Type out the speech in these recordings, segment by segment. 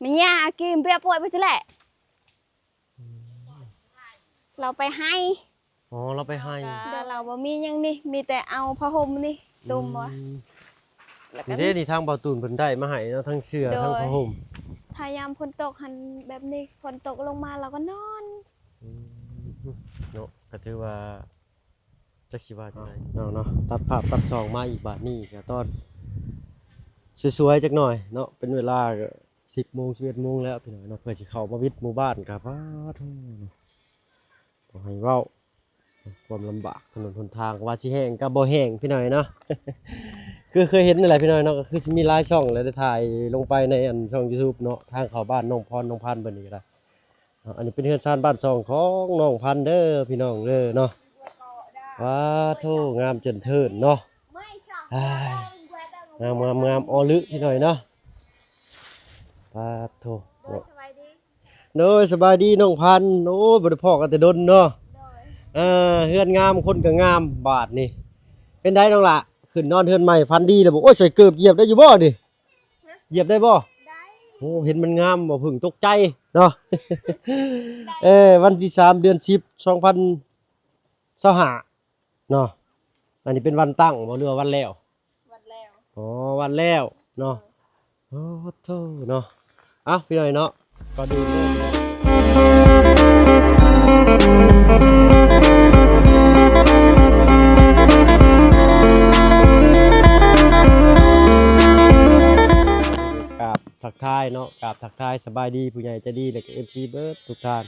ແມ່ຍ່າກີມເບຍປ່ວຍໄປຊີ້ແຫຼະ. ອືມ ລາວໄປໄຮ່. ອໍ ລາວໄປໄຮ່. ແຕ່ລາວບໍ່ມີຫຍັງນີ້ ມີແຕ່ເອົາຜ້າຫົ່ມນີ້ດົມວ່າ. ອືມ ແລ້ວກໍ ນີ້ເດ້ ນີ້ທາງເບົາຕູນເພິ່ນໄດ້ມາໃຫ້ເນາະ ທັງເສື້ອ ໂດຍ ທັງຜ້າຫົ່ມ. ຖ້າຍາມຝົນຕົກຫັ້ນແບບນີ້ ຝົນຕົກລົງມາລາວກໍນອນ. ອືມ ເນາະ ກໍຖືວ່າ ຈັກຊິວ່າຈັ່ງໃດເນາະ ເນາະ ຕັດພາບຕັດຊ່ອງມາອີກບາດນີ້ ກໍຕອນສວຍໆຈັກໜ່ອຍເນາະ ເປັນເວລາກໍສິບໂມງ ສິບເອັດໂມງແລ້ວພີ່ນ້ອງເນາະ ເພື່ອຊິເຂົ້າມາວິດໝູ່ບ້ານ ກໍ ປາໂທ້ ເນາະ ບໍ່ໃຫ້ເວົ້າ ຄວາມລຳບາກ ຖະໜົນຫົນທາງ ວ່າຊິແຫ້ງກໍບໍ່ແຫ້ງພີ່ນ້ອງເນາະ. ຄືເຄີຍເຫັນນັ້ນແຫຼະພີ່ນ້ອງເນາະ ກໍຄືຊິມີຫຼາຍຊ່ອງແຫຼະ ໄດ້ຖ່າຍລົງໄປໃນອັນຊ່ອງຢູທູບເນາະ ທາງເຂົ້າບ້ານນ້ອງພອນ ນ້ອງພັນເພິ່ນນີ້ກໍໄດ້. ເນາະ ອັນນີ້ເປັນເຮືອນຊານບ້ານຊ່ອງຂອງນ້ອງພັນເດີພີ່ນ້ອງເດີເນາະ. ປາໂທ້ ງາມເຈີນເທີນເນາະ ອ້າຍ ງາມໆໆ ອໍລຶພີ່ນ້ອງເນາະ ປາໂທ້ ໂດຍ ເນາະ ສະບາຍດີ ໂດຍ ສະບາຍດີນ້ອງພັນ. ໂອ້ຍ ບໍ່ໄດ້ພໍ້ກັນແຕ່ດົນເນາະ ໂດຍ ເອີ ເຮືອນງາມ ຄົນກໍງາມ ບາດນີ້ ເປັນໃດນ້ອງຫຼ້າ ຂຶ້ນນອນເຮືອນໃໝ່ ຝັນດີແລ້ວບໍ່? ໂອ້ຍ ໃສ່ເກີບຢຽບໄດ້ຢູ່ບໍ່ນີ້? ຮະ? ຢຽບໄດ້ບໍ່? ໄດ້. ໂອ້ ເຫັນມັນງາມບໍ່ ເພິ່ງຕົກໃຈເນາະ. ເອີ ວັນທີສາມ ເດືອນສິບ ສອງພັນຊາວຫ້າເນາະ. ອັນນີ້ເປັນວັນຕັ້ງບໍ່ ຫຼືວ່າວັນແລ້ວ? ວັນແລ້ວ. ອໍ ວັນແລ້ວເນາະ. ໂດຍ. ໂອ້ໂທ້ເນາະ. ເອົ້າ ພີ່ນ້ອງເນາະ ກ່ອນອື່ນເດີ ກາບທັກທາຍເນາະ ກາບທັກທາຍສະບາຍດີຜູ້ໃຫຍ່ໃຈດີ ແລະກໍເອັຟຊີເບິດທຸກທ່ານ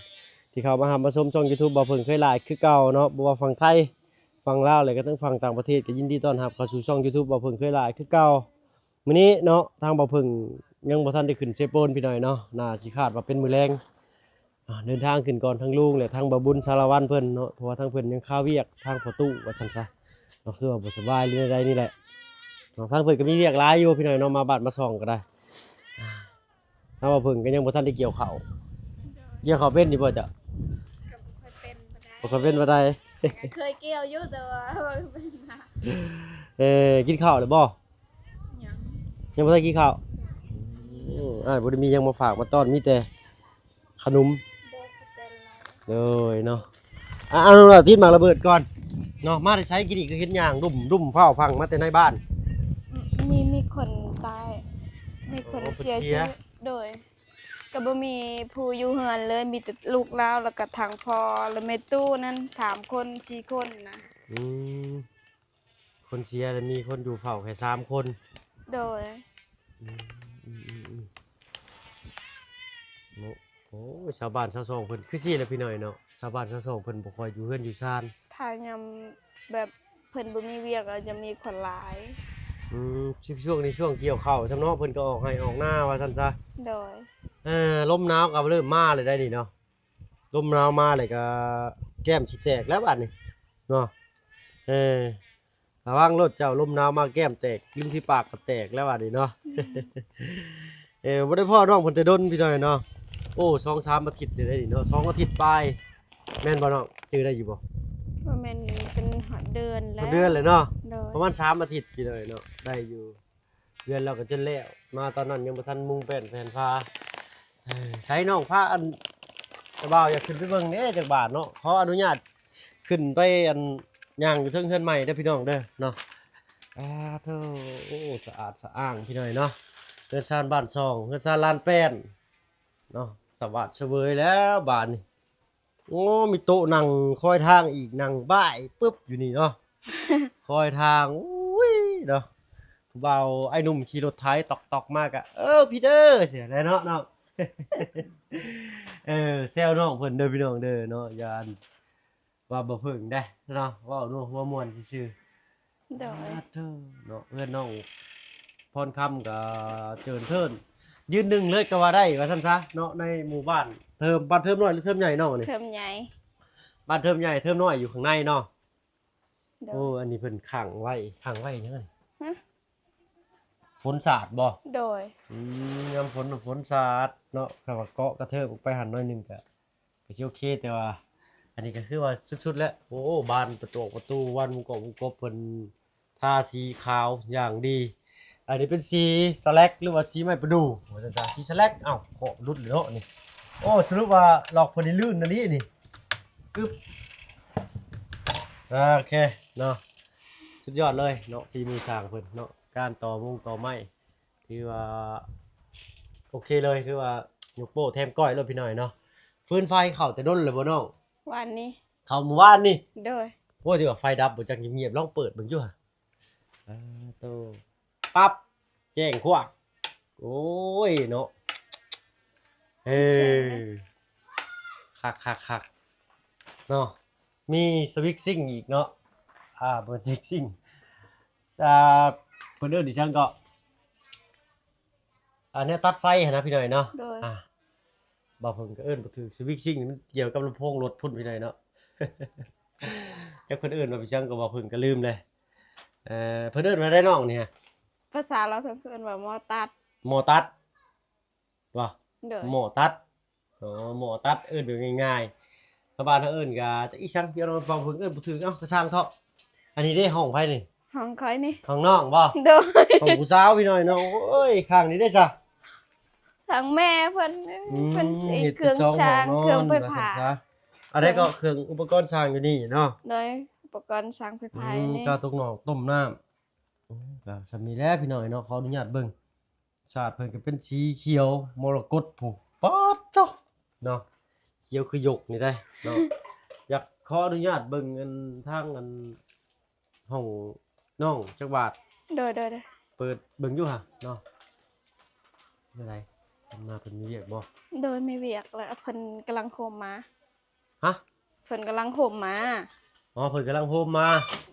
ທີ່ເຂົ້າມາຮັບມາຊົມຊ່ອງຢູທູບ ບໍ່ເພິ່ງເຄີຍຫຼ້າຄືເກົ່າເນາະ ບໍ່ວ່າຝັ່ງໄທ ຝັ່ງລາວ ແລະກໍທັງຝັ່ງຕ່າງປະເທດ ກໍຍິນດີຕ້ອນຮັບເຂົ້າສູ່ຊ່ອງຢູທູບ ບໍ່ເພິ່ງເຄີຍຫຼ້າຄືເກົ່າ. ມື້ນີ້ເນາະ ທາງບ່າວເຜິ້ງຍັງບໍ່ທັນໄດ້ຂຶ້ນເຊໂປນພີ່ນ້ອງເນາະ ໜ້າຊິຄາດວ່າເປັນມື້ແລງ ອາ ເດີນທາງຂຶ້ນກ່ອນ ທັງລຸງ ແລະ ທັງບ່າວບຸນສາລະວັນເພິ່ນເນາະ ເພາະວ່າທາງເພິ່ນຍັງຄາວຽກ ທາງພໍ່ຕູ້ວ່າຊັ້ນຊະເນາະ ຄືວ່າບໍ່ສະບາຍ ຫຼືແນວໃດນີ້ແຫຼະເນາະ ທາງເພິ່ນກໍມີວຽກຫຼາຍຢູ່ພີ່ນ້ອງເນາະ ມາບ້ານມາຊ່ອງກໍໄດ້. ອາ ທາງບ່າວເຜິ້ງກໍຍັງບໍ່ທັນໄດ້ກ່ຽວເຂົ້າ ກ່ຽວເຂົ້າເປັນຢູ່ບໍ່ເຈົ້າ? ກໍບໍ່ຄ່ອຍເປັນປານໃດ ບໍ່ຄ່ອຍເປັນປານໃດ ເຄີຍກ່ຽວຢູ່ ແຕ່ວ່າບໍ່ເປັນນະ. ເອີ ກິນເຂົ້າແລ້ວບໍ່? ຍັງ ຍັງບໍ່ທັນກິນເຂົ້າ. ອືມ ອ້າຍບໍ່ໄດ້ມີຫຍັງມາຝາກມາຕ້ອນ ມີແຕ່ຂະໜົມ. ໂດຍ ຂອບໃຈຫຼາຍ. ໂດຍເນາະ. ອ່າ ເອົາລະ ຕິດໝາກລະເບີດກ່ອນເນາະ. ມາແຕ່ໃສ? ກີ້ນີ້ຄືເຫັນຍ່າງດຸ້ມໆ ຟ້າວຟັ່ງມາແຕ່ໃນບ້ານ. ມີ ມີຄົນຕາຍ ມີຄົນເສຍຊີວິດ. ໂດຍ ກໍບໍ່ມີຜູ້ຢູ່ເຮືອນເລີຍ ມີແຕ່ລູກລາວ ແລ້ວກໍທາງພໍ່ ແລະ ແມ່ຕູ້ນັ້ນ ສາມຄົນ ສີ່ຄົນນະ. ອືມ ຄົນເສຍ ແລະ ມີຄົນຢູ່ເຝົ້າແຄ່ສາມຄົນ. ໂດຍ. ອືມ ອືມ ອືມ ອືມ ໂອ້ ໂອ້ຍ ຊາວບ້ານຊາວຊ່ອງເພິ່ນຄືຊີ້ແຫຼະພີ່ນ້ອງເນາະ ຊາວບ້ານຊາວຊ່ອງເພິ່ນບໍ່ຄ່ອຍຢູ່ເຮືອນຢູ່ຊານ ຖ້າຍາມແບບເພິ່ນບໍ່ມີວຽກ ກໍຈະມີຄົນຫຼາຍ. ອືມ ຊ່ວງນີ້ຊ່ວງກ່ຽວເຂົ້າຊ້ຳເນາະ ເພິ່ນກໍອອກໄຮ່ອອກນາວ່າຊັ້ນຊະ. ໂດຍ. ເອີ ລົມໜາວກໍເລີ່ມມາແລ້ວໄດ໋ນີ້ເນາະ ລົມໜາວມາແລ້ວກໍແກ້ມຊິແຕກແລ້ວບາດນີ້ເນາະ. ເອີ ລະວັງໂລດເຈົ້າ ລົມໜາວມາແກ້ມແຕກ ລິມຝີປາກກໍແຕກແລ້ວບາດນີ້ເນາະ. ອືມ ເອີ ບໍ່ໄດ້ພໍ້ນ້ອງເພິ່ນແຕ່ດົນພີ່ນ້ອງເນາະ. ໂອ້ ສອງສາມອາທິດແລ້ວເດນີ້ເນາະ ສອງອາທິດປາຍ ແມ່ນບໍ່ນ້ອງ? ຈື່ໄດ້ຢູ່ບໍ່? ບໍ່ແມ່ນ ເປັນຮອດເດືອນແລ້ວ ຮອດເດືອນແລ້ວເນາະ. ໂດຍ. ປະມານສາມອາທິດພີ່ນ້ອງເນາະ ໄດ້ຢູ່. ເຮືອນລາວກໍຈົນແລ້ວ ມາຕອນນັ້ນຍັງບໍ່ທັນມຸງແປ້ນແຜ່ນຝາ. ເອີ ໃສນ້ອງພາອັນ ຕາບ່າວຢາກຂຶ້ນໄປເບິ່ງແດ່ຈັກບາດເນາະ ຂໍອະນຸຍາດຂຶ້ນໄປອັນ ຍ່າງຢູ່ເທິງເຮືອນໃໝ່ເດີພີ່ນ້ອງເດີເນາະ. ອາໂທ້ ໂອ້ ສະອາດສະອ້າງພີ່ນ້ອງເນາະ ເຮືອນຊານບ້ານຊ່ອງ ເຮືອນຊານລານແປ້ນເນາະ ສະຫວາດສະເຫວີຍແລ້ວບາດນີ້. ໂອ້ ມີໂຕະນັ່ງຄອຍທາງອີກ ນັ່ງບ່າຍປຶບຢູ່ນີ້ເນາະ ຄອຍທາງ. ໂອ້ຍເນາະ ຜູ້ບ່າວອ້າຍໜຸ່ມຂີ່ລົດໄຖຕອກໆມາກະ ເອີ ພີ່ເດີ ຊີ້ແຫຼະເນາະນ້ອງ. ເອີ ແຊວນ້ອງເພິ່ນເດີພີ່ນ້ອງເດີເນາະ ຢ່າອັນວ່າບໍ່ເພິ່ງເດ້ເນາະ ເວົ້ານົວຫົວມ່ວນຊື່ໆ. ໂດຍ. ອາໂທ້ ເນາະ ເຮືອນນ້ອງພອນຄຳກໍເຈີນເທີນ ຢືນໜຶ່ງເລີຍກໍວ່າໄດ້ວ່າຊັ້ນຊະເນາະ ໃນໝູ່ບ້ານ. ເທີມ ບ້ານເທີມນ້ອຍ ຫຼື ເທີມໃຫຍ່ນ້ອງອັນນີ້? ເທີມໃຫຍ່. ບ້ານເທີມໃຫຍ່ ເທີມນ້ອຍຢູ່ຂ້າງໃນເນາະ. ໂດຍ. ໂອ້ ອັນນີ້ເພິ່ນຂັງໄວ້ ຂັງໄວ້ຫຍັງອັນນີ້? ຮະ? ຝົນສາດບໍ່? ໂດຍ. ອືມ ຍາມຝົນ ຝົນສາດເນາະ ຖ້າວ່າເກາະກະເທີບອອກໄປຫັ້ນໜ້ອຍໜຶ່ງກະ ກໍຊິໂອເຄ ແຕ່ວ່າອັນນີ້ກໍຄືວ່າສຸດໆແລ້ວ. ໂອ້ ບານປະຕູ ປະຕູ ບານມຸງກອບມຸງກົບເພິ່ນທາສີຂາວຢ່າງດີ ອັນນີ້ເປັນສີສະແລັກ ຫຼືວ່າສີໄມ້ປະດູ່ວ່າຊັ້ນຊະ ສີສະແລັກ. ເອົ້າ ເຄາະຫຼຸດເລີຍເນາະນີ້. ໂອ້ ສະຫຼຸບວ່າລອກເພິ່ນນີ້ລື່ນອີ່ຫຼີນີ້. ກຶບ ໂອເຄເນາະ ສຸດຍອດເລີຍເນາະ ຝີມືຊ່າງເພິ່ນເນາະ. ການຕໍ່ມຸງຕໍ່ໄມ້ ຖືວ່າໂອເຄເລີຍ ຖືວ່າຍົກໂປ້ແຖມກ້ອຍໂລດພີ່ນ້ອງເນາະ. ຟືນໄຟເຂົ້າແຕ່ດົນແລ້ວບໍ່ນ້ອງ? ວານນີ້ ເຂົ້າມື້ວານນີ້. ໂດຍ. ໂອ້ຍ ຖືວ່າໄຟດັບບໍ່ຈັກ ງຽບໆ ລອງເປີດເບິ່ງຢູ່ຫະ. ອາໂຕ ປັບ ແຈ້ງຂວ້າງ. ໂອ້ຍເນາະ ເອີ ຄັກໆໆເນາະ. ມີສະວິດຊິງອີກເນາະ. ອາ ບໍ່ແມ່ນສະວິດຊິງ ອາ ເພິ່ນເອີ້ນອີ່ຫຍັງເກາະ ອາ ແນວຕັດໄຟຫັ້ນນະພີ່ນ້ອງເນາະ. ໂດຍ. ອາ ບ່າວເພິ່ງກໍເອີ້ນບໍ່ຖືກ ສະວິດຊິງນີ້ມັນກ່ຽວກັບລຳໂພງລົດພຸ້ນພີ່ນ້ອງເນາະ. ຈັກເພິ່ນເອີ້ນວ່າອີ່ຫຍັງກໍ ບ່າວເພິ່ງກໍລືມເລີຍ. ເອີ ເພິ່ນເອີ້ນວ່າໃດນ້ອງນີ້? ພາສາລາວເພິ່ນເອີ້ນວ່າໝໍ້ຕັດ. ໝໍ້ຕັດ ບໍ່? ໂດຍ. ໝໍ້ຕັດ. ອໍ ໝໍ້ຕັດ ເອີ້ນແບບງ່າຍໆ. ຊາວບ້ານເຮົາເອີ້ນກະຈັກອີ່ຫຍັງ ພີ່ນ້ອງ ເວົ້າເພິ່ນເອີ້ນບໍ່ຖືກ. ເອົ້າ ກະຊ່າງເຖາະ. ອັນນີ້ເດ້ ຫ້ອງໃຜນີ້? ຫ້ອງຂ້ອຍນີ້. ຫ້ອງນ້ອງບໍ່? ໂດຍ. ຫ້ອງຜູ້ສາວພີ່ນ້ອງເນາະ. ໂອ້ຍ ຂ້າງນີ້ເດ້ຊະ? ທາງແມ່ເພິ່ນ ອືມ ເພິ່ນຊິເຮັດເຄື່ອງຊ່າງ ເຄື່ອງໄຟຟ້າ. ອັນໃດກໍເຄື່ອງອຸປະກອນຊ່າງຢູ່ນີ້ເນາະ? ໂດຍ ອຸປະກອນຊ່າງໄຟຟ້າ. ອືມ ນີ້ ກາຕົກໜອກຕົ້ມນ້ຳ. ໂອ້ ກະສ່ຳນີ້ແຫຼະພີ່ນ້ອງເນາະ. ຂໍອະນຸຍາດເບິ່ງ ສາດເພິ່ນກໍເປັນສີຂຽວມໍລະກົດພຸ້ນ. ປາດໂທ້ເນາະ ຂຽວຄືຢົກນີ້ໄດ໋ເນາະ. ຢາກຂໍອະນຸຍາດເບິ່ງອັນທາງອັນຫ້ອງນ້ອງຈັກບາດ. ໂດຍໆໆ. ເປີດເບິ່ງຢູ່ຫະເນາະ. ແນວໃດ ເພິ່ນມາ ເພິ່ນມີວຽກບໍ່? ໂດຍ ມີວຽກ ແລ້ວເພິ່ນກຳລັງໂຮມມາ. ຮະ? ເພິ່ນກຳລັງໂຮມມາ. ອໍ ເພິ່ນກຳລັງໂຮມມາ.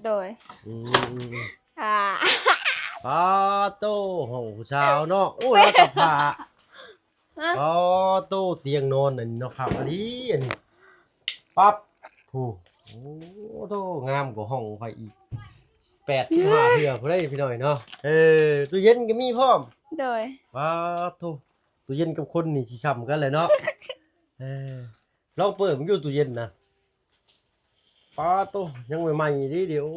ໂດຍ. ອືມໆໆ. ອ່າ ປາໂຕ ຫ້ອງຜູ້ສາວເນາະ. ໂອ້ ລາວຕາຜ້າ. ຮະ? ປາໂຕ ຕຽງນອນອັນນີ້ເນາະ ຄັກອີ່ຫຼີອັນນີ້. ປັບ ໂອ້ ໂອ້ໂທ້ ງາມກວ່າຫ້ອງຂ້ອຍອີກ ແປດສິບຫ້າເທື່ອພຸ້ນເດ້ພີ່ນ້ອງເນາະ. ເອີ ຕູ້ເຢັນກໍມີພ້ອມ. ໂດຍ. ປາໂຕ ຕູ້ເຢັນກັບຄົນນີ້ຊິຊ່ຳກັນແຫຼະເນາະ. ເອີ ລອງເປີດເບິ່ງຢູ່ຕູ້ເຢັນນະ. ປາໂຕ ຍັງໃໝ່ໆເດ້ ໂອ້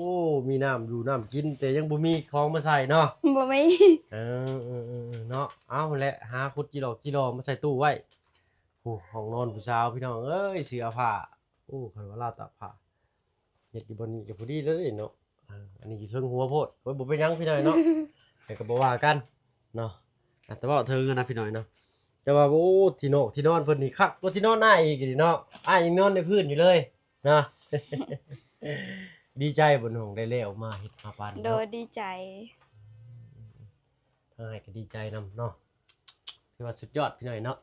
ມີນ້ຳຢູ່ນ້ຳກິນ ແຕ່ຍັງບໍ່ມີຂອງມາໃສ່ເນາະ. ບໍ່ມີ. ເອີ ເອີ ເອີ ເນາະ. ເອົາແຫຼະ ຫາຂຸດຈີ່ຫຼໍ່ຈີ່ຫຼໍ່ມາໃສ່ຕູ້ໄວ້. ໂອ້ ຫ້ອງນອນຜູ້ສາວພີ່ນ້ອງເອີຍ ເສື້ອຜ້າ. ໂອ້ ຄັນວ່າລາວຕາກຜ້າ ເຮັດຢູ່ບ່ອນນີ້ກໍພໍດີເລີຍເນາະ. ເອີ ອັນນີ້ຢູ່ເທິງຫົວໂພດ. ໂອ້ຍ ບໍ່ເປັນຫຍັງພີ່ນ້ອງເນາະ ແຕ່ກໍບໍ່ວ່າກັນເນາະ. ອາດຈະເວົ້າເຖິງຫັ້ນນະພີ່ນ້ອງເນາະ ແຕ່ວ່າ ໂອ້ ທີ່ນອກທີ່ນອນເພິ່ນນີ້ຄັກກວ່າທີ່ນອນອ້າຍອີກນີ້ເນາະ. ອ້າຍຍັງນອນໃນພື້ນຢູ່ເລີຍເນາະ. ດີໃຈບໍ່ນ້ອງ ໄດ້ແລ້ວມາເຮັດມາປັນເນາະ? ໂດຍ ດີໃຈ. ທາງອ້າຍກໍດີໃຈນຳເນາະ. ຖືວ່າສຸດຍອດພີ່ນ້ອງເນາະ.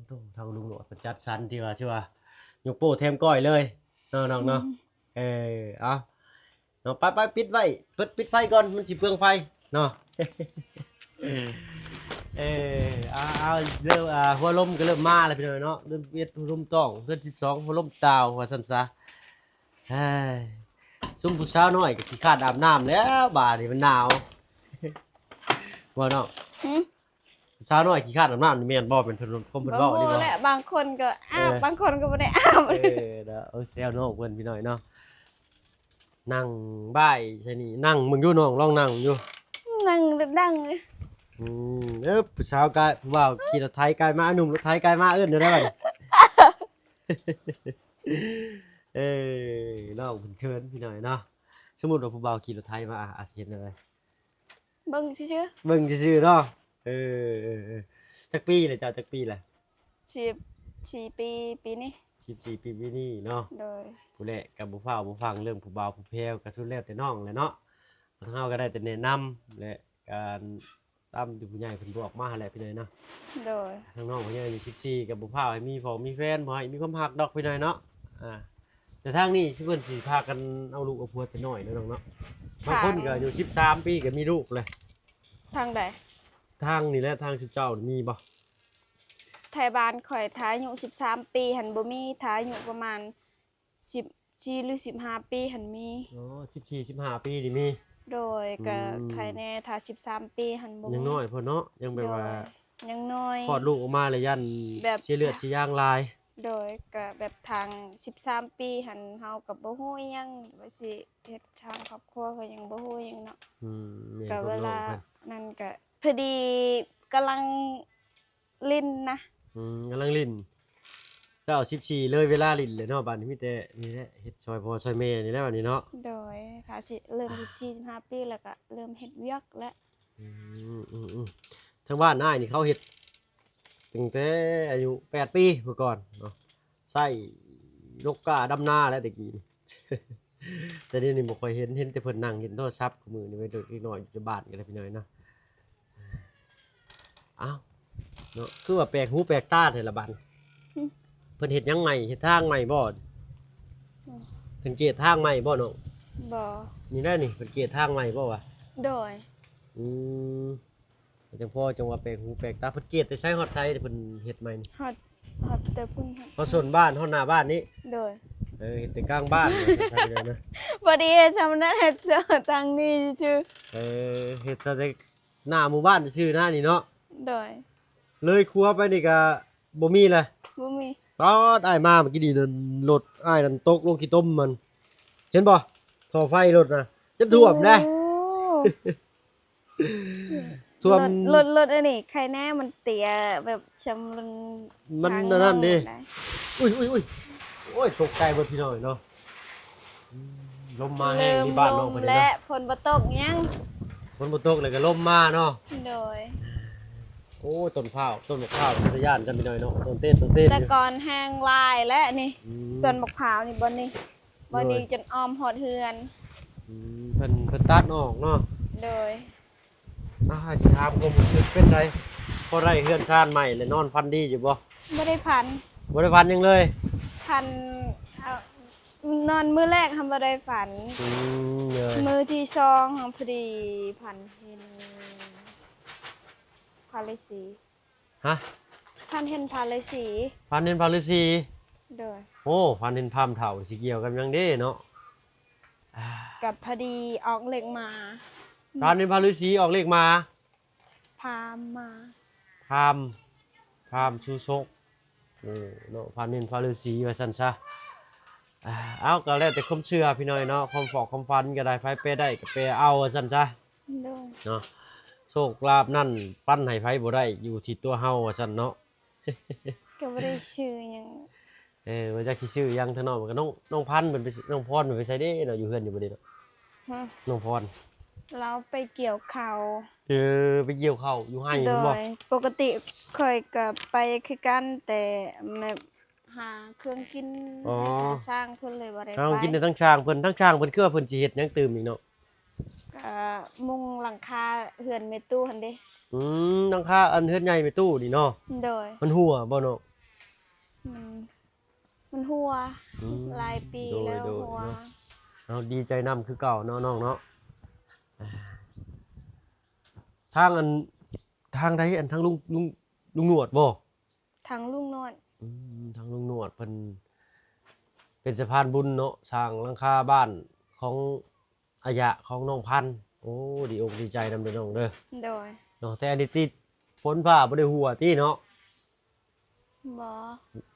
ໂອ້ ທາງລຸງຫຼວດເພິ່ນຈັດສັນ ທີ່ວ່າ ຖືວ່າຍົກໂປ້ແຖມກ້ອຍເລີຍເນາະນ້ອງເນາະ. ອືມ ເອີ ເອົາເນາະ ໄປໆ ປິດໄວ້ ເປີດ ປິດໄຟກ່ອນ ມັນຊິເປືອງໄຟເນາະ. ເອີ ເອົາໆ ເລີ່ມ ອ່າ ຫົວລົມກໍເລີ່ມມາແລ້ວພີ່ນ້ອງເນາະ. ເດືອນສິບເອັດຫົວລົມຕ້ອງ ເດືອນສິບສອງຫົວລົມຕ່າວ ວ່າຊັ້ນຊະ. ເຮີ້ຍ ຊຸມຜູ້ສາວນ້ອຍກໍຂີ້ຄ້ານອາບນ້ຳແລ້ວ ບາດນີ້ມັນໜາວ ບໍ່ນ້ອງ? ຫື? ສາວນ້ອຍຂີ້ຄ້ານອາບນ້ຳນີ້ແມ່ນບໍ່? ແມ່ນເພິ່ນ ຄວາມເພິ່ນເວົ້ານີ້ບໍ່? ແຫຼະ ບາງຄົນກໍອາບ ເອີ ບາງຄົນກໍບໍ່ໄດ້ອາບ. ເອີ ເນາະ ເອີ ແຊວນ້ອງເພິ່ນພີ່ນ້ອງເນາະ. ນັ່ງບ່າຍໃສ່ນີ້ ນັ່ງເບິ່ງຢູ່ນ້ອງ ລອງນັ່ງຢູ່ ນັ່ງດັງ. ອືມ ເອີ ຜູ້ສາວກາຍ ຜູ້ບ່າວຂີ່ລົດໄຖກາຍມາ ໜຸ່ມລົດໄຖກາຍມາ ເອີ້ນແນວໃດບາດນີ້? ເອີ ນ້ອງເພິ່ນເຂີນພີ່ນ້ອງເນາະ. ສົມມຸດວ່າຜູ້ບ່າວຂີ່ລົດໄຖມາ ອາ ອາດຊິເຮັດແນວໃດ? ເບິ່ງຊື່ໆ ເບິ່ງຊື່ໆເນາະ. ເອີ ເອີ ເອີ ຈັກປີແລ້ວເຈົ້າ ຈັກປີແລ້ວ? ສິບສີ່ປີປີນີ້ ສິບສີ່ປີປີນີ້ເນາະ. ໂດຍ. ຜູ້ແລະກໍບໍ່ຟ້າວບໍ່ຟັ່ງເລື່ອງຜູ້ບ່າວຜູ້ແພ້ວ ກໍສຸດແລ້ວແຕ່ນ້ອງແຫຼະເນາະ. ທາງເຮົາກໍໄດ້ແຕ່ແນະນຳ ແລະ ການຕາມທີ່ຜູ້ໃຫຍ່ເພິ່ນບອກມາຫັ້ນແຫຼະພີ່ນ້ອງເນາະ. ໂດຍ. ທາງນ້ອງເພິ່ນຍັງອາຍຸສິບສີ່ ກໍບໍ່ຟ້າວໃຫ້ມີພໍ່ມີແຟນ ບໍ່ໃຫ້ມີຄວາມຮັກດອກພີ່ນ້ອງເນາະ. ອ່າ ແຕ່ທາງນີ້ຊິເພິ່ນຊິພາກັນເອົາລູກເອົາຜົວແຕ່ນ້ອຍເນາະນ້ອງເນາະ. ບາງຄົນກໍອາຍຸສິບສາມປີກໍມີລູກແລ້ວ. ທາງໃດ? ທາງນີ້ແຫຼະ ທາງຊຸມເຈົ້າມີບໍ່? ໄທບ້ານຂ້ອຍ ຖ້າອາຍຸສິບສາມປີຫັ້ນບໍ່ມີ ຖ້າອາຍຸປະມານສິບສີ່ ຫຼື ສິບຫ້າປີຫັ້ນມີ. ອໍ ສິບສີ່ ສິບຫ້າປີນີ້ມີ. ໂດຍ. ອືມ ກໍໄຄແນ່ ຖ້າສິບສາມປີຫັ້ນບໍ່ມີ ຍັງນ້ອຍໂພດເນາະ ຍັງແບບວ່າ ໂດຍ ຍັງນ້ອຍ ຄອດລູກອອກມາແລ້ວຢ້ານແບບເສຍເລືອດເສຍຢາງຫຼາຍ. ໂດຍ. ກໍແບບທາງສິບສາມປີຫັ້ນ ເຮົາກໍບໍ່ຮູ້ອີ່ຫຍັງ ວ່າຊິເຮັດສ້າງຄອບຄົວ ກໍຍັງບໍ່ຮູ້ຫຍັງເນາະ. ອືມ ແມ່ນ ກໍເວລາ ຄວາມນ້ອງເພິ່ນ ນັ້ນກະພໍດີກຳລັງຫຼິ້ນນະ. ອືມ ກຳລັງຫຼິ້ນ. ເຈົ້າສິບສີ່ເລີຍເວລາຫຼິ້ນແລ້ວເນາະ ບາດນີ້ມີແຕ່ນີ້ແຫຼະ ເຮັດຊ່ອຍພໍ່ຊ່ອຍແມ່ນີ້ແຫຼະບາດນີ້ເນາະ. ໂດຍ ພາຊິເລີ່ມສິບສີ່ ສິບຫ້າປີ ແລ້ວກະເລີ່ມເຮັດວຽກແລ້ວ. ອືມ ອືມ ອືມ ທາງບ້ານອ້າຍນີ້ເຂົາເຮັດຕັ້ງແຕ່ອາຍຸແປດປີພຸ້ນກ່ອນເນາະ ໃຊ້ລົກກ້າດຳນາແຫຼະແຕ່ກີ້ນີ້ ແຕ່ດຽວນີ້ບໍ່ຄ່ອຍເຫັນ ເຫັນແຕ່ເພິ່ນນັ່ງຫຼິ້ນໂທລະສັບ ມື້ນີ້ໄວ້ເດັກນ້ອຍຢູ່ແຕ່ບ້ານກັນແຫຼະພີ່ນ້ອງເນາະ. ອ້າວ ເນາະ ຄືວ່າແປກຫູແປກຕາແທ້ລະບັດ. ຫຶ ເພິ່ນເຮັດຫຍັງໃໝ່? ເຮັດທາງໃໝ່ບໍ່? ອືມ ເພິ່ນເກດທາງໃໝ່ບໍ່ນ້ອງ? ບໍ່. ນີ້ໄດ໋ນີ້ ເພິ່ນເກດທາງໃໝ່ບໍ່ວະ? ໂດຍ. ອືມ ຈັ່ງພໍຈັ່ງວ່າແປກຫູແປກຕາ. ເພິ່ນເກດແຕ່ໃສຮອດໃສ ເພິ່ນເຮັດໃໝ່ນີ້? ຮອດ ຮອດແຕ່ພຸ້ນ ຮອດ ຮອດໂຊນບ້ານ ຮອດໜ້າບ້ານນີ້? ໂດຍ. ເອີ ເຮັດແຕ່ກາງບ້ານວ່າຊັ້ນເລີຍນະ. ພໍດີເຮັດຊ່ຳນັ້ນ ເຮັດທາງນີ້ຊື່. ເອີ ເຮັດເທົ່າແຕ່ ໜ້າໝູ່ບ້ານຊື່ນະນີ້ເນາະ. ໂດຍ. ເລີຍຄົວໄປນີ້ກະບໍ່ມີລະ. ບໍ່ມີ. ຕອນອ້າຍມາເມື່ອກີ້ນີ້ນັ້ນ ລົດອ້າຍນັ້ນຕົກລົງຂີ້ຕົມມັນ ເຫັນບໍ່? ທໍ່ໄຟລົດນະ ຈົນຖ້ວມເດ້. ໂອ້ ຖ້ວມ. ລົດ ລົດ ລົດອັນນີ້ໄຄແນ່ ມັນເຕ້ຍແບບ ຊຳມັນ ມັນອັນນັ້ນເດ້. ອຸ້ຍ ອຸ້ຍ ອຸ້ຍ ໂອ້ຍ ຕົກໃຈເບິດພີ່ນ້ອງເນາະ. ອືມ ລົມມາແຮງຢູ່ບ້ານນ້ອງເພິ່ນນີ້ເນາະ. ແລະ ຝົນບໍ່ຕົກຫຍັງ ຝົນບໍ່ຕົກແລ້ວກໍລົມມາເນາະ. ໂດຍ. ໂອ້ ຕົ້ນພ້າວ ຕົ້ນໝາກພ້າວເປັນຕາຢ້ານຈັງພີ່ນ້ອງເນາະ ຕົ້ນເຕັດ ຕົ້ນເຕັດ. ແຕ່ກ່ອນແຮງຫຼາຍແຫຼະນີ້. ອືມ ຕົ້ນໝາກພ້າວນີ້ ບ່ອນນີ້ ບ່ອນນີ້. ໂດຍ. ຈົນອ້ອມຮອດເຮືອນ. ອືມ ເພິ່ນ ເພິ່ນຕັດອອກເນາະ. ໂດຍ. ອ້າຍ ຊິຖາມຄວາມຮູ້ສຶກເປັນໃດ ພໍໄດ້ເຮືອນຊານໃໝ່ແລ້ວ ນອນຝັນດີຢູ່ບໍ່? ບໍ່ໄດ້ຝັນ. ບໍ່ໄດ້ຝັນຫຍັງເລີຍ? ຝັນ ເອົາ ນອນມື້ແລກຫັ້ນບໍ່ໄດ້ຝັນ. ອືມ ໂດຍ. ມື້ທີສອງຫັ້ນພໍດີຝັນເຫັນພະລືສີ. ຮະ? ຝັນເຫັນພະລືສີ. ຝັນເຫັນພະລືສີ? ໂດຍ. ໂອ້ ຝັນເຫັນພາມເຖົ້າ ຊິກ່ຽວກັບຫຍັງເດ້ເນາະ? ອ່າ ກັບພໍດີອອກເລກມາ. ຝັນເຫັນພະລືສີອອກເລກມາ. ພາມມາ ພາມ ພາມຊູໂຊກ. ເອີ ເນາະ ພານິນພາລືສີວ່າຊັ້ນຊະ. ອ່າ ເອົາ ກໍແລ້ວແຕ່ຄວາມເຊື່ອພີ່ນ້ອງເນາະ ຄວາມຟອກຄວາມຝັນກໍໄດ້ ໃຜແປໄດ້ກໍແປເອົາວ່າຊັ້ນຊະ. ໂດຍ. ເນາະ ໂຊກລາບນັ້ນປັນໃຫ້ໃຜບໍ່ໄດ້ ຢູ່ທີ່ຕົວເຮົາວ່າຊັ້ນເນາະ. ກໍບໍ່ໄດ້ຊື່ຫຍັງ. ເອີ ບໍ່ຈັກຊິຊື່ຫຍັງເທື່ອເນາະ. ມັນກໍນ້ອງ ນ້ອງພັນເພິ່ນໄປ ນ້ອງພອນເພິ່ນໄປໃສເດ້ເນາະ ຢູ່ເຮືອນຢູ່ບໍ່ເດ້ເນາະ? ຮະ? ນ້ອງພອນ ລາວໄປກ່ຽວເຂົ້າ. ເອີ ໄປກ່ຽວເຂົ້າຢູ່ໄຮ່ພຸ້ນບໍ່? ໂດຍ. ປົກກະຕິຂ້ອຍກໍໄປຄືກັນ ແຕ່ແບບຫາເຄື່ອງກິນ ອໍ ໃຫ້ທາງຊ່າງເພິ່ນ ເລີຍບໍ່ໄດ້ໄປ. ຫາເຄື່ອງກິນໃຫ້ທາງຊ່າງເພິ່ນ. ທາງຊ່າງເພິ່ນຄືວ່າເພິ່ນຊິເຮັດຫຍັງຕື່ມອີກເນາະ? ກະມຸງຫຼັງຄາເຮືອນແມ່ຕູ້ຫັ້ນເດ້. ອືມ ຫຼັງຄາອັນເຮືອນໃຫຍ່ແມ່ຕູ້ນີ້ເນາະ? ໂດຍ. ມັນຮົ່ວບໍ່ເນາະ? ມັນ ມັນຮົ່ວ. ອືມ ຫຼາຍປີແລ້ວ ໂດຍ ຮົ່ວ. ເນາະ ເຮົາດີໃຈນຳຄືເກົ່າເນາະນ້ອງເນາະ. ທາງອັນ ທາງໃດ ອັນທາງລຸງ ລຸງ ລຸງໜວດບໍ່? ທາງລຸງໜວດ. ອືມ ທາງລຸງໜວດເພິ່ນເປັນສະພານບຸນເນາະ ສ້າງຫຼັງຄາບ້ານຂອງອາຍະຂອງນ້ອງພັນ. ໂອ້ ດີອົກດີໃຈນຳເດີນ້ອງເດີ. ໂດຍ. ເນາະ ແຕ່ອັນນີ້ຕິດຝົນຟ້າບໍ່ໄດ້ຮົ່ວຕິເນາະ? ບໍ່.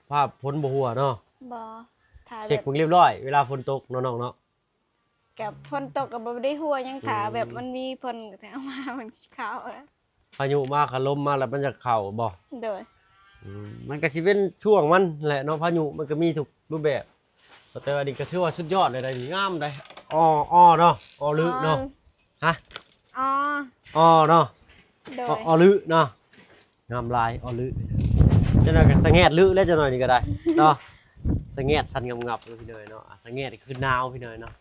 ຟ້າຝົນບໍ່ຮົ່ວເນາະ? ບໍ່. ຖ້າ ເຊັກເບິ່ງ ແບບ ລຽບຮ້ອຍ ເວລາຝົນຕົກເນາະນ້ອງເນາະ. ກັບຝົນຕົກກໍບໍ່ໄດ້ຮົ່ວຫຍັງ ຖ້າ ອືມ ແບບມັນມີຝົນກໍເອົາມາ ມັນເຂົ້າແລ້ວ. ພາຍຸມາ ຄັນລົມມາແລ້ວມັນຈະເຂົ້າບໍ່? ໂດຍ. ອືມ ມັນກໍຊິເປັນຊ່ວງມັນແຫຼະເນາະ ພາຍຸມັນກໍມີທຸກຮູບແບບ. ແຕ່ວ່ານີ້ກໍຖືວ່າສຸດຍອດເລີຍໄດ໋ ງາມໄດ໋. ອໍ ອໍເນາະ ອໍລຶເນາະ. ອໍ ຮະ? ອໍ ອໍເນາະ. ໂດຍ. ອໍ ອໍລຶເນາະ. ງາມຫຼາຍ ອໍລຶ. ຈັກໜ້ອຍກໍສະແງດລຶແລ້ວ ຈັກໜ້ອຍນີ້ກໍໄດ້ເນາະ. ສະແງດສັ່ນງັບໆເລີຍພີ່ນ້ອງເນາະ. ສະແງດຄືໜາວພີ່ນ້ອງເນາະ.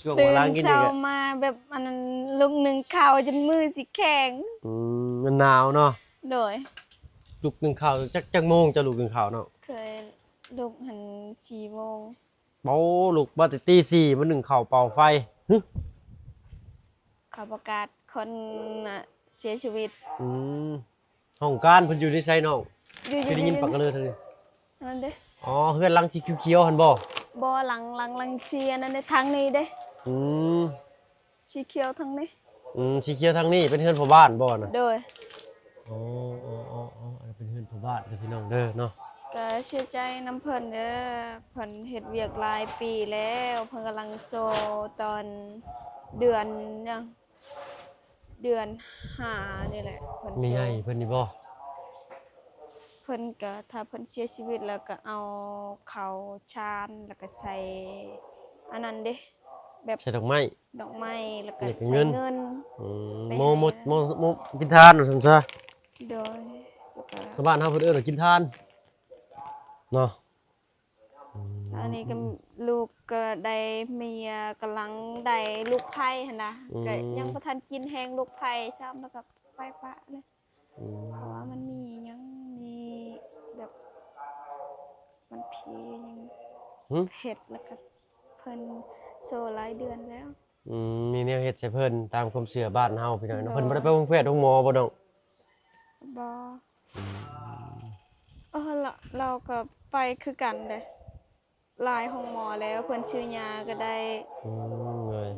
ຊ່ວງ ຕື່ນເຊົ້າມາແບບອັນນັ້ນ ລຸກໜຶ່ງເຂົ້າຈົນມືຊິແຂງ. ອືມ ມັນໜາວເນາະ. ໂດຍ. ລຸກໜຶ່ງເຂົ້າ ຈັກ ຈັກໂມງເຈົ້າລຸກໜຶ່ງເຂົ້າເນາະ? ເຄີຍລຸກຫັ້ນສີ່ໂມງ. ໂອ້ ລຸກມາແຕ່ຕີສີ່ ມາໜຶ້ງເຂົ້າເປົ່າໄຟ. ຫຶ ເຂົາປະກາດຄົນນະເສຍຊີວິດ. ອືມ ຫ້ອງການເພິ່ນຢູ່ໃນໃສນ້ອງ? ຢູ່ ຄືໄດ້ຍິນປາກກະເລີທາງນີ້. ນັ້ນເດ້. ອໍ ເຮືອນຫຼັງສີຂຽວໆຫັ້ນບໍ່? ບໍ່ ຫຼັງ ຫຼັງ ຫຼັງສີອັນນັ້ນເດ້ ທາງນີ້ເດ້. ອືມ ສີຂຽວທາງນີ້. ອືມ ສີຂຽວທາງນີ້ເປັນເຮືອນພໍ່ບ້ານບໍ່ນະ? ໂດຍ. ອໍ ອໍ ອໍ ອັນນັ້ນເປັນເຮືອນພໍ່ບ້ານເດີພີ່ນ້ອງເດີເນາະ. ກໍເສຍໃຈນຳເພິ່ນເດີ ເພິ່ນເຮັດວຽກຫຼາຍປີແລ້ວ ເພິ່ນກຳລັງໂຊຕອນເດືອນຫຍັງ ເດືອນຫ້ານີ້ແຫຼະເພິ່ນ ແມ່ໃຫຍ່ເພິ່ນນີ້ບໍ່? ເພິ່ນກໍ ຖ້າເພິ່ນເສຍຊີວິດແລ້ວກໍເອົາເຂົ້າສານ ແລ້ວກໍໃສ່ອັນນັ້ນເດ້ ແບບ ໃສ່ດອກໄມ້ ດອກໄມ້ ແລ້ວກໍ ແລ້ວກໍ ໃສ່ເງິນ ເງິນ ອືມ ໄປ ໂມ ໂມ ໂມ ໂມກິນທານວ່າຊັ້ນຊະ. ໂດຍ ແລ້ວກໍ ຊາວບ້ານເຮົາເພິ່ນເອີ້ນວ່າກິນທານເນາະ. ອືມ ອັນນີ້ກໍລູກກໍໄດ້ເມຍກຳລັງໄດ້ລູກໃພ້ຫັ້ນນະ ອືມ ກໍຍັງບໍ່ທັນກິນແຮງລູກໃພ້ຊ້ຳ ແລ້ວກໍໄປປະເລີຍ. ອືມ ເພາະວ່າມັນມີຫຍັງ ມີແບບ ມັນເພຫຍັງ ຫື? ເຮັດ ແລ້ວກໍເພິ່ນໂຊຫຼາຍເດືອນແລ້ວ. ອືມ ມີແນວເຮັດໃສ່ເພິ່ນ ຕາມຄວາມເຊື່ອບ້ານເຮົາ ພີ່ນ້ອງເນາະ. ໂດຍ ເພິ່ນບໍ່ໄດ້ໄປໂຮງແພດໂຮງໝໍບໍ່ນ້ອງ? ບໍ່. ອືມ ເອີ ລາວ ລາວກໍໄປຄືກັນເດ້ ຫຼາຍໂຮງໝໍແລ້ວ ເພິ່ນຊື້ຢາກໍໄດ້. ອືມ ໂດຍ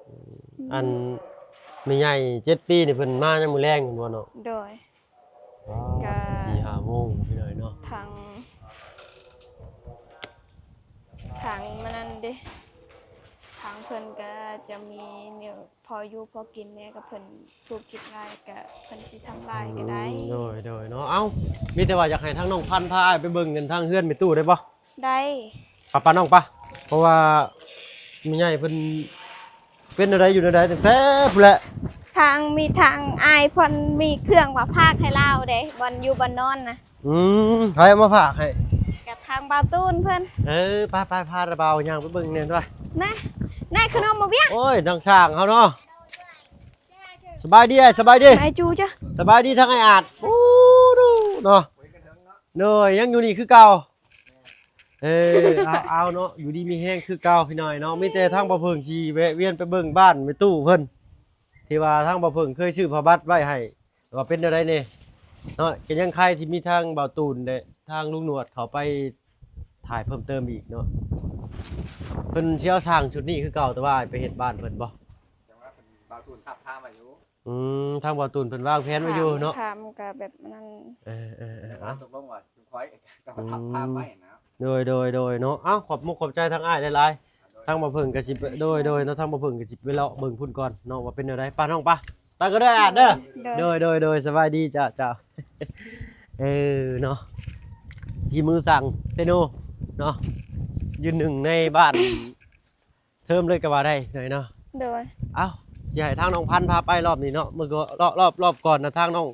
ອືມ ອັນແມ່ໃຫຍ່ເຈັດປີນີ້ ເພິ່ນມາຍາມມື້ແລງແມ່ນບໍ່ນ້ອງ? ໂດຍ ວ້າວ ກໍສີ່ຫ້າໂມງພີ່ນ້ອງເນາະ. ທາງ ທາງມັນນັ້ນເດ້ ທາງເພິ່ນກໍຈະມີແນວພໍຢູ່ພໍກິນແດ່ ກໍເພິ່ນທຸລະກິດຫຼາຍ ກໍເພິ່ນຊິທຳຫຼາຍກໍໄດ້. ອືມ ໂດຍ ໂດຍເນາະ. ເອົ້າ ມີແຕ່ວ່າຢາກໃຫ້ທາງນ້ອງພັນພາອ້າຍໄປເບິ່ງກັນທາງເຮືອນແມ່ຕູ້ໄດ້ບໍ່? ໄດ້ ປະ ປະນ້ອງປະ ເພາະວ່າແມ່ໃຫຍ່ເພິ່ນເປັນແນວໃດຢູ່ແນວໃດຕັ້ງແຕ່ພຸ້ນແຫຼະ. ທາງ ມີທາງອ້າຍເພິ່ນມີເຄື່ອງມາຝາກໃຫ້ລາວເດ້ ບ່ອນຢູ່ບ່ອນນອນນະ. ອືມ ໃຜເອົາມາຝາກໃຫ້? ກະທາງບ່າວຕູນເພິ່ນ. ເອີ ໄປໆ ພາລະບ່າວຍ່າງໄປເບິ່ງແດ່ຕົວະ. ນະ ນາຍຂະໜົມມາວຽງ. ໂອ້ຍ ທາງຊ່າງເຮົາເນາະ. ສະບາຍດີອ້າຍ ສະບາຍດີ. ນາຍຈູຈ້ະ. ສະບາຍດີທາງອ້າຍອາດ. ໂອ້ ເນາະ ໂດຍ ຍັງຢູ່ນີ້ຄືເກົ່າ. ເອີ ເອົາ ເອົາເນາະ ຢູ່ດີມີແຮງຄືເກົ່າພີ່ນ້ອງເນາະ. ມີແຕ່ທາງບ່າວເຜິ້ງຊິແວະວຽນໄປເບິ່ງບ້ານແມ່ຕູ້ເພິ່ນ ທີ່ວ່າທາງບ່າວເຜິ້ງເຄີຍຊື້ຜ້າບັດໄວ້ໃຫ້ ວ່າເປັນແນວໃດແດ່ເນາະ. ກໍຍັງໄຄທີ່ມີທາງບ່າວຕູນ ແລະ ທາງລຸງໜວດເຂົ້າໄປຖ່າຍເພີ່ມເຕີມອີກເນາະ. ເພິ່ນຊິເອົາຊ່າງຊຸດນີ້ຄືເກົ່າ ແຕ່ວ່າໄປເຮັດບ້ານເພິ່ນບໍ່? ຈັງວ່າເພິ່ນ ບ່າວຕູນທາບທາມໄວ້ຢູ່. ອືມ ທາງບ່າວຕູນເພິ່ນວາງແຜນໄວ້ຢູ່ເນາະ. ຖາມກໍແບບນັ້ນ. ເອີໆໆ ເອົາ ຕົກລົງວ່າຈຸມຄອຍກໍມາທາບທາມໄວ້ນະ. ໂດຍໆໆ ເນາະ. ເອົ້າ ຂອບມຸກຂອບໃຈທາງອ້າຍຫຼາຍໆ. ທາງບ່າວເຜິ້ງກໍຊິ ໂດຍໆ ເນາະ ທາງບ່າວເຜິ້ງກໍຊິໄປເລາະເບິ່ງພຸ້ນກ່ອນເນາະ ວ່າເປັນແນວໃດ. ໄປນ້ອງ ໄປ ໄປກໍໄດ້ອາດເດີ. ໂດຍ ໂດຍ ໂດຍ ໂດຍ ສະບາຍດີ. ເຈົ້າ ເຈົ້າ ເອີເນາະ ທີ່ມືຊ່າງເຊໂນເນາະ ຢືນໜຶ່ງໃນບ້ານ ເທີມເລີຍກໍວ່າໄດ້ເນາະ. ໂດຍ ເອົ້າ ຊິໃຫ້ທາງນ້ອງພັນພາໄປລອບນີ້ເນາະ. ມື້ກໍ ລອບ ລອບ ລອບກ່ອນນະ ທາງນ້ອງ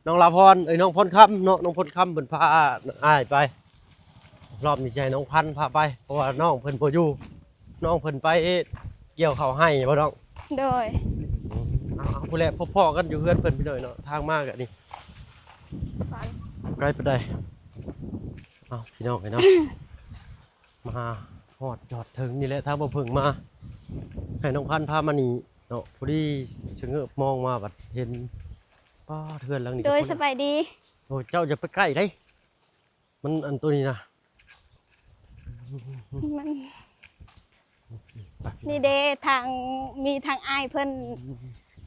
ນ້ອງລາພອນ ເອີຍ ນ້ອງພອນຄຳເນາະ. ນ້ອງພອນຄຳເພິ່ນພາອ້າຍໄປ. ລອບນີ້ຊິໃຫ້ນ້ອງພັນພາໄປ ເພາະວ່ານ້ອງເພິ່ນບໍ່ຢູ່. ນ້ອງເພິ່ນໄປກ່ຽວເຂົ້າໄຮ່ບໍ່ນ້ອງ? ໂດຍ ເອົາ ເອົາ ພຸ້ນແຫຼະ ພໍ້ກັນຢູ່ເຮືອນເພິ່ນພີ່ນ້ອງເນາະ. ທາງມາກໍນີ້ ໄກປານໃດ. ເອົາ ພີ່ນ້ອງເອີຍເນາະ ມາຮອດຈອດເຖິງນີ້ແຫຼະ ທາງບ່າວເຜິ້ງມາ ໃຫ້ນ້ອງພັນພາມານີ້ເນາະ. ພໍດີຊະເງີບມອງມາບັດເຫັນ ປ້າ ເຮືອນຫຼັງນີ້. ໂດຍ ສະບາຍດີ. ໂອ້ ເຈົ້າຢ່າໄປໃກ້ເດ້ ມັນອັນໂຕນີ້ນະ ມັນ ໄປ ນີ້ເດ້ ທາງ ມີທາງອ້າຍເພິ່ນ ອືມ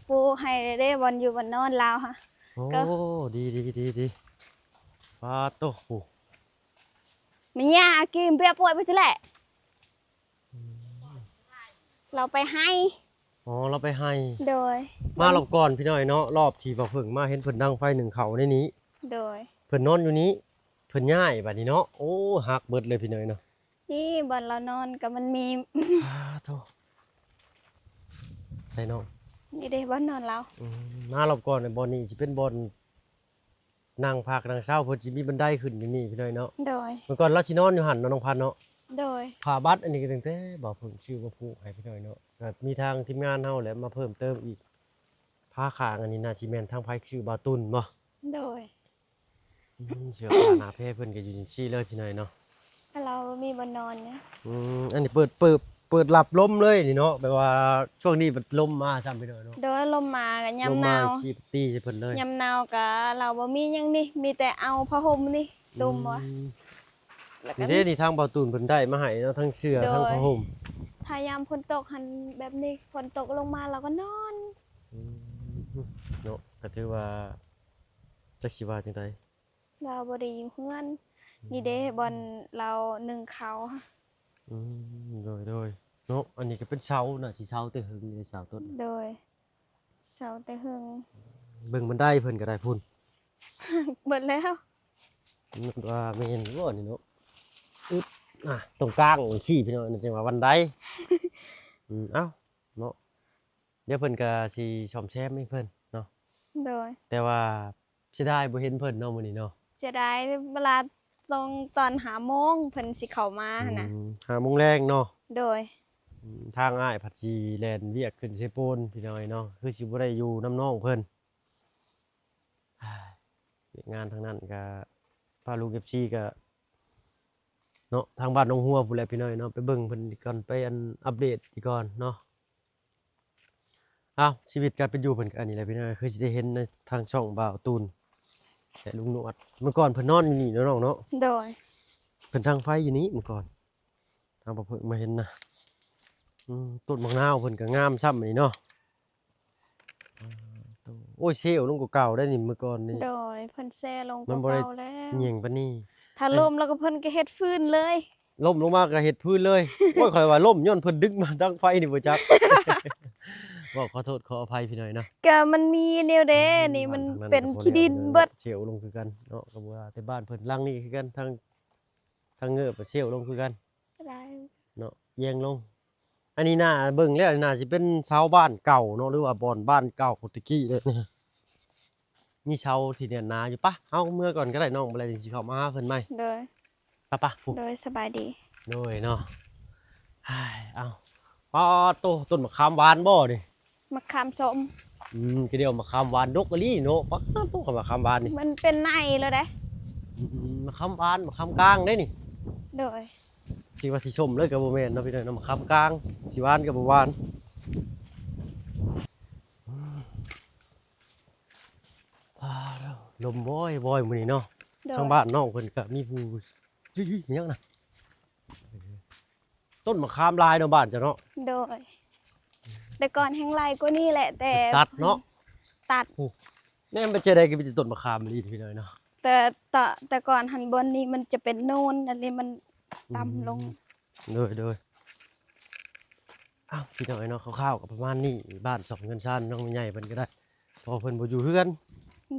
ປູໃຫ້ເດ້ ບ່ອນຢູ່ບ່ອນນອນລາວຫະ. ໂອ້ ກໍ ດີໆໆໆ ປາໂຕ ໂອ້ ແມ່ຍ່າ ອາກີມເບຍປ່ວຍໄປຊີ້ແຫຼະ. ອືມ ລາວໄປໄຮ່. ອໍ ລາວໄປໄຮ່. ໂດຍ ມາລອບກ່ອນພີ່ນ້ອງເນາະ ລອບທີ່ບ່າວເຜິ້ງມາເຫັນເພິ່ນດັງໄຟໜຶ້ງເຂົ້າໃນນີ້. ໂດຍ ເພິ່ນນອນຢູ່ນີ້ ເພິ່ນຍ້າຍບາດນີ້ເນາະ. ໂອ້ ຮັກເບິດເລີຍພີ່ນ້ອງເນາະ. ນີ້ບ່ອນລາວນອນກໍມັນມີ ອາໂທ ໃສ່ນ້ອງ ນີ້ເດ້ບ່ອນນອນລາວ. ອືມ ມາລອບກ່ອນບ່ອນນີ້ຊິເປັນບ່ອນ ນັ່ງພັກນັ່ງເຊົາ ເພິ່ນຊິມີບັນໄດຂຶ້ນຢູ່ນີ້ພີ່ນ້ອງເນາະ. ໂດຍ ເມື່ອກ່ອນລາວຊິນອນຢູ່ຫັ້ນເນາະ ນ້ອງພັນເນາະ. ໂດຍ ຜ້າບັດອັນນີ້ກໍຕັ້ງແຕ່ບ່າວເຜິ້ງຊື້ມາຜູກໃຫ້ພີ່ນ້ອງເນາະ. ກໍມີທາງທີມງານເຮົາແຫຼະມາເພີ່ມເຕີມອີກ. ຜ້າຄາງອັນນີ້ໜ້າຊິແມ່ນທາງໃຜ ຊື້ບ່າວຕຸນບໍ່? ໂດຍ ອືມ ເສື້ອຜ້າໜ້າແພເພິ່ນກໍຢູ່ຈັ່ງຊີ້ເລີຍພີ່ນ້ອງເນາະ. ລາວບໍ່ມີບ່ອນນອນນະ. ອືມ ອັນນີ້ເປີດ ເປີດ ເປີດຮັບລົມເລີຍນີ້ເນາະ ແບບວ່າຊ່ວງນີ້ບັດລົມມາຊ້ຳພີ່ນ້ອງເນາະ. ໂດຍ ລົມມາກໍຍາມໜາວ ລົມມາຊິຕີໃສ່ເພິ່ນເລີຍ. ຍາມໜາວກໍລາວບໍ່ມີຫຍັງນີ້ ມີແຕ່ເອົາຜ້າຫົ່ມນີ້ ອືມ ດຸ່ມວ່າ. ແລ້ວກໍນີ້ເດ້ ນີ້ທາງບ່າວຕຸນເພິ່ນໄດ້ມາໃຫ້ເນາະ ທັງເສື້ອ ໂດຍ ທັງຜ້າຫົ່ມ. ຖ້າຍາມຝົນຕົກຫັ້ນແບບນີ້ ຝົນຕົກລົງມາລາວກໍນອນ. ອືມ ເນາະ ກໍຖືວ່າ ຈັກຊິວ່າຈັ່ງໃດ ລາວບໍ່ໄດ້ຢູ່ເຮືອນ. ອືມ ນີ້ເດ້ບ່ອນລາວໜຶ້ງເຂົ້າ. ອືມ ໂດຍໆ ເນາະ ອັນນີ້ກໍເປັນເສົານະ ຊິເສົາແຕ່ເຫິງນີ້ເສົາຕົ້ນ ໂດຍ ເສົາແຕ່ເຫິງ ເບິ່ງບັນໄດເພິ່ນກໍໄດ້ພຸ້ນ ເບິດແລ້ວ ວ່າແມ່ນຢູ່ບໍ່ນີ້ເນາະ ອຶບ ອ່າ ຕົງກາງຈັ່ງຊີ້ພີ່ນ້ອງ ຈັ່ງວ່າບັນໄດ ອືມ ເອົ້າ ເນາະ ດຽວເພິ່ນກໍຊິສ້ອມແຊມໃຫ້ເພິ່ນເນາະ ໂດຍ ແຕ່ວ່າເສຍດາຍບໍ່ເຫັນເພິ່ນເນາະມື້ນີ້ເນາະ ເສຍດາຍ ເວລາຕອງຕອນຫ້າໂມງເພິ່ນຊິເຂົ້າມາຫັ້ນນະ ອືມ ຫ້າໂມງແລງເນາະ ໂດຍ ອືມ ທາງອ້າຍພັດຊິແລ່ນວຽກຂຶ້ນເຊໂປນພີ່ນ້ອງເນາະ ຄືຊິບໍ່ໄດ້ຢູ່ນຳນ້ອງເພິ່ນ ວຽກງານທາງນັ້ນກໍພາລູກເອັຟຊີກໍເນາະ ທາງບ້ານໜອງຫົວພຸ້ນແຫຼະພີ່ນ້ອງເນາະ ໄປເບິ່ງເພິ່ນກ່ອນ ໄປອັນອັບເດດກ່ອນເນາະ ອ້າວ ຊີວິດການເປັນຢູ່ເພິ່ນກໍອັນນີ້ແຫຼະພີ່ນ້ອງ ຄືຊິໄດ້ເຫັນໃນທາງຊ່ອງບ່າວຕູນ ແລະ ລຸງໜວດ ເມື່ອກ່ອນເພິ່ນນອນຢູ່ນີ້ເນາະນ້ອງເນາະ ໂດຍ ເພິ່ນດັງໄຟຢູ່ນີ້ເມື່ອກ່ອນ ທາງບ່າວເພິ່ນມາເຫັນນະ ອືມ ຕົ້ນໝາກນາວເພິ່ນກໍງາມຊ້ຳນີ້ເນາະ ໂອ້ຍ ເຊວລົງກວ່າເກົ່າໄດ໋ນີ້ ເມື່ອກ່ອນນີ້ ໂດຍ ເພິ່ນແຊລົງກວ່າເກົ່າແລ້ວ ມັນບໍ່ໄດ້ຫຍັງປານນີ້ ຖ້າລົ້ມແລ້ວກໍເພິ່ນກໍເຮັດຟືນເລີຍ ລົ້ມລົງມາກໍເຮັດຟືນເລີຍ ໂອ້ຍ ຂ້ອຍວ່າລົ້ມຍ້ອນເພິ່ນດຶງມາດັງໄຟນີ້ບໍ່ຈັກ ເວົ້າຂໍໂທດຂໍອະໄພພີ່ນ້ອງເນາະ ກໍມັນມີແນວໃດນີ້ ມັນເປັນຂີ້ດິນເບິດ ເຊວລົງຄືກັນເນາະ ກໍບໍ່ວ່າແຕ່ບ້ານເພິ່ນຫຼັງນີ້ຄືກັນ ທາງ ທາງເງີບກໍເຊວລົງຄືກັນ ເນາະ ອຽງລົງ ອັນນີ້ໜ້າເບິ່ງແລ້ວໜ້າຊິເປັນເສົາບ້ານເກົ່າເນາະ ຫຼືວ່າບ່ອນບ້ານເກົ່າແຕ່ກີ້ເດ້ ມີເສົາທີ່ແໜ້ນໜາຢູ່ ປະ ເຮົາເມືອກ່ອນກໍໄດ້ນ້ອງ ບໍ່ແລ້ວຈັ່ງຊິເຂົ້າມາຫາເພິ່ນໃໝ່ ໂດຍ ປະ ປະ ໂດຍ ສະບາຍດີ ໂດຍເນາະ ເອົ້າ ປາດໂທ້ ຕົ້ນໝາກຂາມຫວານບໍ່ນີ້? ໝາກຂາມສົ້ມ ອືມ ກະດຽວໝາກຂາມຫວານດົກອີ່ຫຼີເນາະ ປາດໂທ້ ໝາກຂາມຫວານນີ້ ມັນເປັນໃນແລ້ວເດ້ ອືມ ໝາກຂາມຫວານ ໝາກຂາມກາງເດ້ນີ້ ໂດຍ ຊິວ່າຊິສົ້ມເລີຍກໍບໍ່ແມ່ນເນາະພີ່ນ້ອງເນາະ ໝາກຂາມກາງ ຊິຫວານກໍບໍ່ຫວານ ອືມ ອ່າ ລົມວອຍໆ ມື້ນີ້ເນາະ ໂດຍ ທາງບ້ານນ້ອງເພິ່ນກໍມີຜູ້ ເຮີ້ຍ ເຮີ້ຍ ມີຫຍັງນະ? ຕົ້ນໝາກຂາມຫຼາຍເນາະບ້ານເຈົ້າເນາະ ໂດຍ ແຕ່ກ່ອນແຮ່ງຫຼາຍກວ່ານີ້ແຫຼະ ແຕ່ຕັດເນາະ ຕັດ ໂອ້ ແນມໄປຈັ່ງໃດກໍມີແຕ່ຕົ້ນໝາກຂາມອີ່ຫຼີພີ່ນ້ອງເນາະ ແຕ່ ແຕ່ ແຕ່ກ່ອນຫັ້ນບ່ອນນີ້ມັນຈະເປັນໂນນ ອັນນີ້ມັນຕ່ຳລົງ ອືມ ໂດຍ ໂດຍ ອ້າວ ພີ່ນ້ອງເອີຍເນາະ ຄ່າວໆ ກໍປະມານນີ້ ບ້ານຊ່ອງເຮືອນຊານນ້ອງແມ່ໃຫຍ່ເພິ່ນກໍໄດ້ ເພາະເພິ່ນບໍ່ຢູ່ເຮືອນ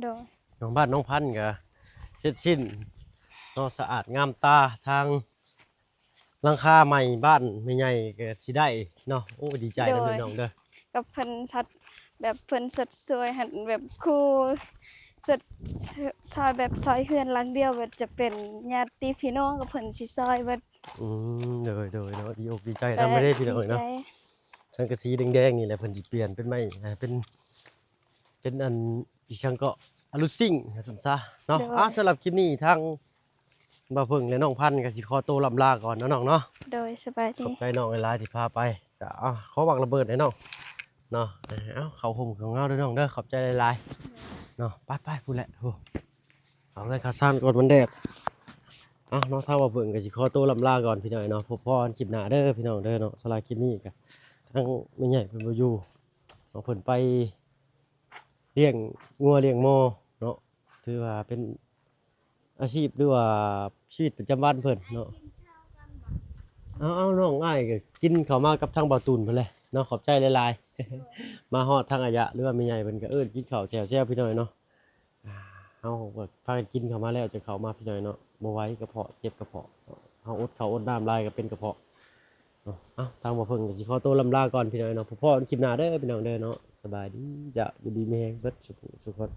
ໂດຍ ນ້ອງ ບ້ານນ້ອງພັນກໍເສັດສິ້ນເນາະ ສະອາດງາມຕາ ທາງຫຼັງຄາໃໝ່ບ້ານແມ່ໃຫຍ່ກໍຊິໄດ້ເນາະ ໂອ້ ດີໃຈນຳ ໂດຍ ເດີນ້ອງເດີ ກັບເພິ່ນ ແບບເພິ່ນຊົດຊ່ວຍຫັ້ນ ແບບຄູ່ຊົດຊ່ອຍ ແບບຊ່ອຍເຮືອນຫຼັງດຽວ ແບບຈະເປັນຍາດຕິພີ່ນ້ອງກໍເພິ່ນຊິຊ່ອຍເບິດ ອືມ ໂດຍ ໂດຍເນາະ ດີອົກດີໃຈນຳເດ້ພີ່ນ້ອງເອີຍເນາະ ສັງກະສີແດງໆ ນີ້ແຫຼະ ເພິ່ນຊິປ່ຽນເປັນໄມ້ ອ່າ ເປັນ ເປັນອັນ ອີ່ຫຍັງເກາະ ອະລູຊິງ ວ່າຊັ້ນຊະເນາະ ໂດຍ ອ່າ ສຳລັບຄລິບນີ້ທາງບ່າວເຜິ້ງ ແລະ ນ້ອງພັນກໍຊິຂໍໂຕລ່ຳລາກ່ອນເນາະນ້ອງເນາະ ໂດຍ ສະບາຍດີ ຂອບໃຈນ້ອງຫຼາຍໆ ທີ່ພາໄປ ກະ ອ່າ ຂໍໝາກລະເບີດໃຫ້ນ້ອງເນາະ ເອົາ ເຂົ້າຮົ່ມເຂົ້າເງາເດີນ້ອງເດີ ຂອບໃຈຫຼາຍໆ ເນາະ ໄປໆ ພຸ້ນແຫຼະ ໂອ້ ເອົາເລື່ອງຂາວສານກ່ອນ ມັນແດດ ເອົາເນາະ ທາງບ່າວເຜິ້ງກໍຊິຂໍໂຕລ່ຳລາກ່ອນພີ່ນ້ອງເນາະ ພົບພໍ້ກັນຄລິບໜ້າເດີພີ່ນ້ອງເດີເນາະ ສຳລັບຄລິບນີ້ກໍທາງແມ່ໃຫຍ່ເພິ່ນບໍ່ຢູ່ເນາະ ເພິ່ນໄປລ້ຽງງົວລ້ຽງມໍເນາະ ຖືວ່າເປັນອາຊີບ ຫຼືວ່າຊີວິດປະຈຳວັນເພິ່ນເນາະ ເອົາໆ ນ້ອງ ອ້າຍກໍກິນເຂົ້າມາກັບທາງບ່າວຕູນເພິ່ນແຫຼະເນາະ ຂອບໃຈຫຼາຍໆ ມາຮອດທາງອາຍະ ຫຼືວ່າແມ່ໃຫຍ່ເພິ່ນກໍເອີ້ນກິນເຂົ້າແຊວໆ ພີ່ນ້ອງເນາະ ອ່າ ເຮົາກໍພາກັນກິນເຂົ້າມາແລ້ວ ຈຶ່ງເຂົ້າມາພີ່ນ້ອງເນາະ ບໍ່ໄຫວກະເພາະ ເຈັບກະເພາະ ເຮົາອົດເຂົ້າອົດນ້ຳຫຼາຍກໍເປັນກະເພາະເນາະ ເອົ້າ ທາງບ່າວເຜິ້ງກໍຊິຂໍໂຕລ່ຳລາກ່ອນພີ່ນ້ອງເນາະ ພໍ້ກັນຄລິບໜ້າເດີພີ່ນ້ອງເດີເນາະ ສະບາຍດີເຈົ້າ ຢູ່ດີມີແຮງເບິດສູ່ຜູ້ສູ່ຄົນ.